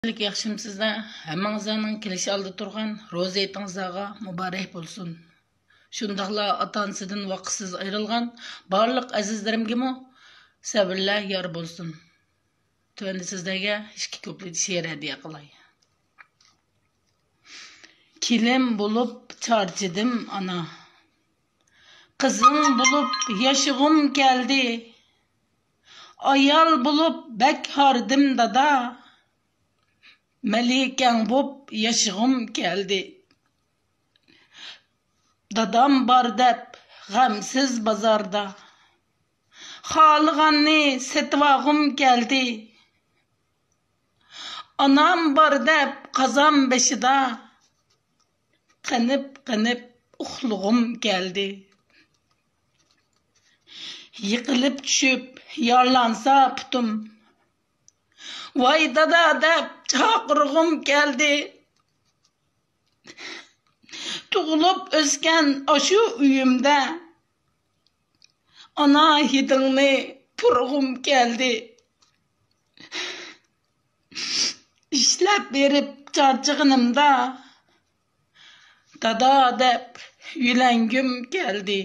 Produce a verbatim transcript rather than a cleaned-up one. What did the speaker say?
كۈنلۈك ياخشىمۇسىزلەر؟ ھەممىڭىزلەرنىڭ كېلىش ئالدىدا تۇرغان روزا ھېيتىڭىزلارغا مۇبارەك بولسۇن. شۇنداقلا ئاتا-ئانىسىدىن ۋاقىتسىز ئايرىلغان بارلىق ئەزىزلىرىمگىمۇ سەۋرلەر يار بولسۇن. تۆۋەندە سىزلەرگە ئىككى كۇپلېت شېئىر ھەدىيە قىلاي. كېلىن بولۇپ چارچىدىم ئانا. قىزىڭ بولۇپ ياشىغۇم كەلدى. ئايال بولۇپ بەك ھاردىم دادا. مەلىكەڭ بوپ ياشىغۇم كەلدى. دادام بار دەپ غەمسىز بازاردا. خالىغاننى سېتىۋالغۇم كەلدى. ئانام بار دەپ قازان بېشىدا. قېنىپ-قېنىپ ئۇخلىغۇم كەلدى. يىقىلىپ چۈشۈپ يارىلانسا پۇتۇم. ۋاي دادا دەپ چاقىرغۇم كەلدى. تۇغۇلۇپ ئۆسكەن ئاشۇ ئۆيۈمدە ئانا ھىدىڭنى پۇرىغۇم كەلدى. ئىشلەپ بېرىپ چارچىغىنىمدا دادا دەپ يۆلەنگۈم كەلدى.